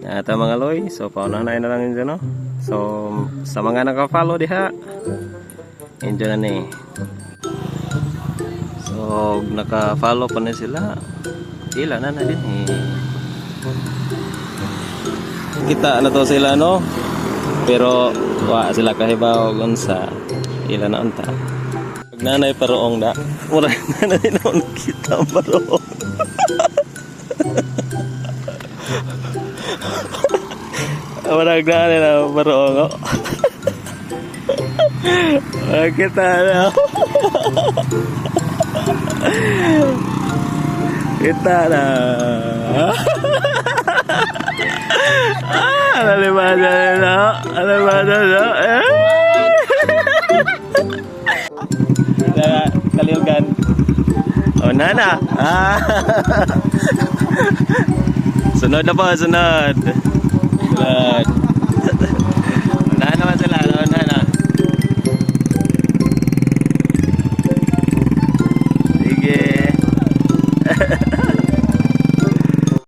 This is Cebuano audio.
Ata mga loy, so pauna na lang yun dyan, no? So sa mga naka-follow diha, enjoy na ni. So naka-follow pa na sila. Ila na na din eh. Kita na to sila, no? Pero wa sila kahibaw unsa ila na unta. Pag nanay paroong da, mura na na kita ang paroong. Murag nanay na paroong. Oh. Murag kita na. Kita na. Ah, alalibada na. Alalibada na. Eh! Kaliugan. Oh, nana. Ah. Sunod na po, sunod. Sunod.